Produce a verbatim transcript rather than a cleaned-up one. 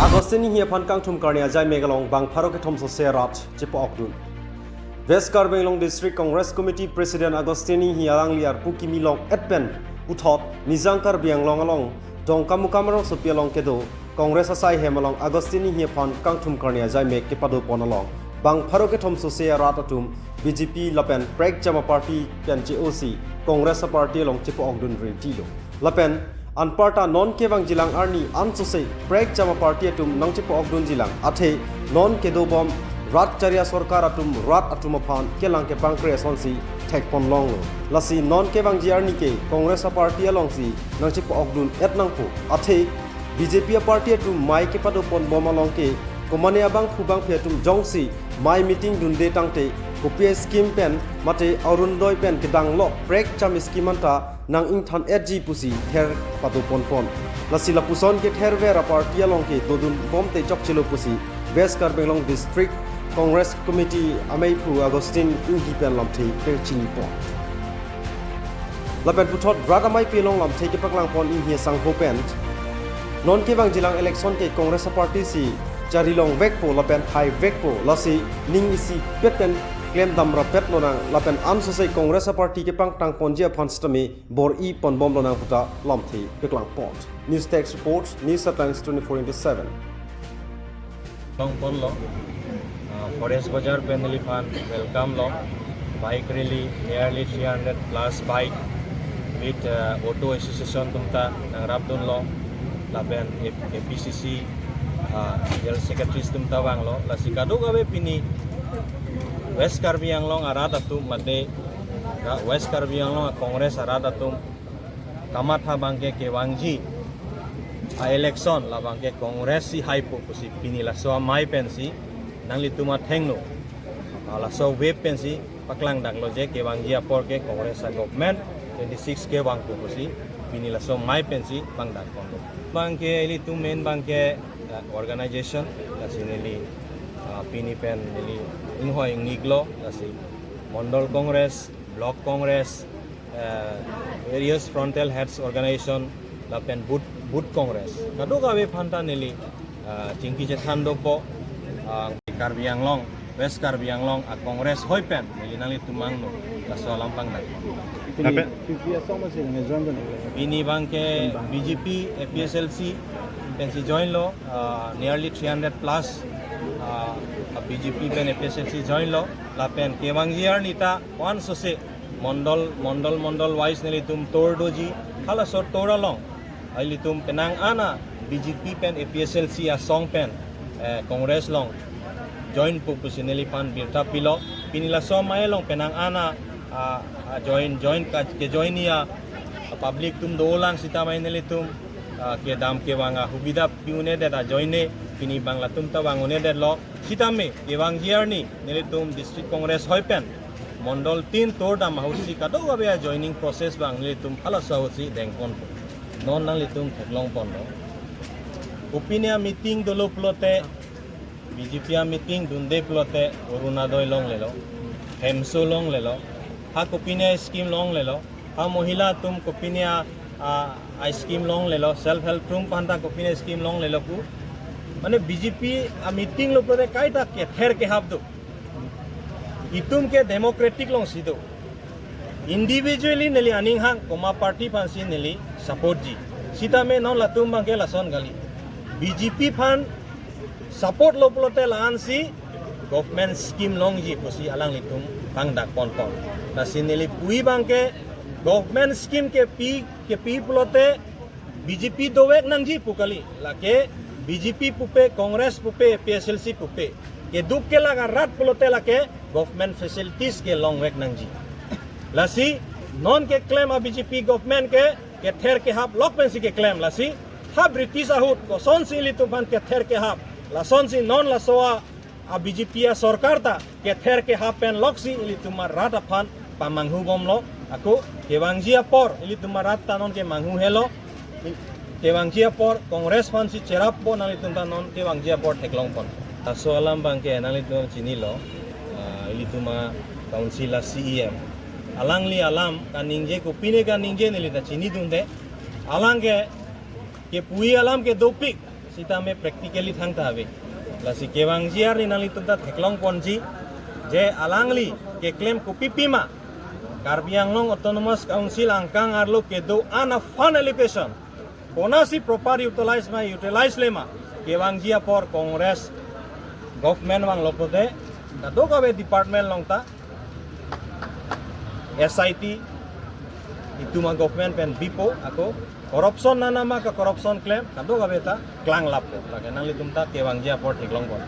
Augustine Enghee aphan kangthum karni ajaimek along bang pharo kethom sose rat chepa-okdun. West Karbi Anglong District Congress Committee President Augustine Enghee alangli arpu kimi long-et pen puthot Nijang Karbi Anglong along Dongkamukam rongsopi along kedo Congress asai hem along Augustine Enghee aphan kangthum karni ajaimek kepadopon along bang pharo kethom sose arat atum B J P lapen Prek Chama Party pen che-osi Congress a-party along chepa-okdun rinti lo. Lapen anparta non kevangjilang arni ansose Prek Chama Party atum nangchepa-okdunjilang athe non kedobom rat chari asorkar atum rat atum aphan kelang kepangkre asonsi thekpon longlo. Lasi non kevangji arni ke Congress a-party alongsi nangchepa-okdun-et nangpo. Athe B J P a-party atum mei kepadopon bom along ke komane abangphu bangphi atum jongsi mei meeting dunde tangte kopi a-scheme pen mate Orunodoi pen kedang lo Prek Chama scheme anta nang-ingthan-etji pusi ther padoponpon. Lasi lapuson ketherver a-party along ke dodun bomte chokchelo pusi West Karbi Anglong District Congress Committee ameiphu Augustine Enghee pen lamthe pechinipon. Lapen puthot rat ameipi along lamthe kepaklangpon Enghee asangho pen non kevangjilang election ke Congress a-party si chari longvekpo lapen haivekpo, lasi ning isipet pen klemdam rapet lonang lapen ansose Congress a-party kepangtangponji aphan sitame bor-i ponbom lonang puta lamthe peklangpon. News Desk Report, News Headlines twenty-four into seven. Longponlo, uh, Forest Bazar pen neliphan welcome lo, bike rally, nearly three hundred plus bike with, uh, auto association atumta nangrapdunlo, lapen A P C C, uh, General Secretary atumta vanglo, lasi kadokave pini West Karbi Anglong arat atum mate, uh, West Karbi Anglong a-Congress arat atum kamatha abangke kevangji a-election labangke Congress si haipo pusi pini laso amei pensi nanglitum athengno, ah, laso web pensi paklangdaklo je kevangji apor ke Congress a-government twenty-six kevangpo pusi pini laso amei pensi vangdakponlo. Abangke ilitum main abangke, ah, organization, lasi neli, ah, pini pen neli inghoi ingniklo, lasi Mondol Congress, Block Congress, eh, various frontal heads organization, lapen booth, booth Congress. Kadokave aphanta neli, eh, chingki chethan dopo, eh, Karbi Anglong, West Karbi Anglong a-Congress hoi pen neli nanglitum angno laso alam pangdak. Pini Ape- P P asong masi nang join dun. Pini abangke B J P, A P H L C pensi join lo, eh, nearly three hundred plus, eh, B J P pen A P H L C join lo, lapen kevangji arni ta ansose mondol, mondol, mondol wise nelitum tour doji, halaso tour along ilitum penang an a B J P pen A P H L C asong pen, eh, Congress along joinpo pusi neliphan birta pilo. Pini laso amei along penang an a, a, a join, join ka, kejoin-i a-public atum dolang sitame nelitum, ah, kedam kevang ahubida pi-un-edet ajoine, pini abang latum ta vang-un-edetlo. Sitame kevangji arni nelitum District Congress hoi pen mondol tin tour dam ahutsi kadokave a-joining process abang nelitum halaso ahutsi dengponpo. Non nanglitum theklongponlo. Kopine a-meeting dolo pulote, B J P a-meeting dunde pulote Orunodoi longlelo, Hemso longlelo, ha kopine a-scheme longlelo, ha mohila atum kopine a, a, a-scheme longlelo, self help group aphanta kopine a-scheme longlelo pu. Mane B J P a-meeting lo pulote kaita kether kehap do. Itum ke democratic alongsi do. Individually neli aning hang komat party aphansi neli supportji. Sitame non latum abangke lason kali. B J P aphan support lo pulote la-ansi government scheme longji pusi alanglitum pangdakponpon. Lasi neli pu-i abangke government scheme kepi, kepi pulote B J P dovek nangji pu kali. Lake B J P pupe, Congress pupe, A P H L C pupe, keduk kelak arat pulote lake government facilities ke longvek nangji. Lasi non keklem a-B J P government ke kether kehap lok pensi keklem, lasi ha British ahut kosonsi ilitum aphan kether kehap, lasonsi non laso a a-B J P asorkar ta kether kehap pen loksi ilitum arat aphan pamanghubomlo. Ako kevangji apor ilitum arat ta non kemanghu helo. Kevangji apor Congress aphansi cherappo, nanglitum ta non kevangji apor theklongpon. Laso alam abangke nanglitum chinilo, ah, ilitum a-council a-C E M. Alangli alam kaningje, kopine kaningje neli ta chinidunde. Alang ke kepu-i alam ke dopik. sitame practically thangta ave. Lasi kevangji arni nanglitum ta theklongponji je alangli keklem kopipima Karbi Anglong Autonomous Council angkang arlo kedo-an a-fund allocation konatsi proper utilize ma, utilize le ma, kevangji apor Congress government vanglo pote kadokave department along ta S I T itum a-government pen bipo, ako corruption nanama ka-corruption klem kadokave ta klanglappo. Lake nanglitum ta kevangji apor theklongpon.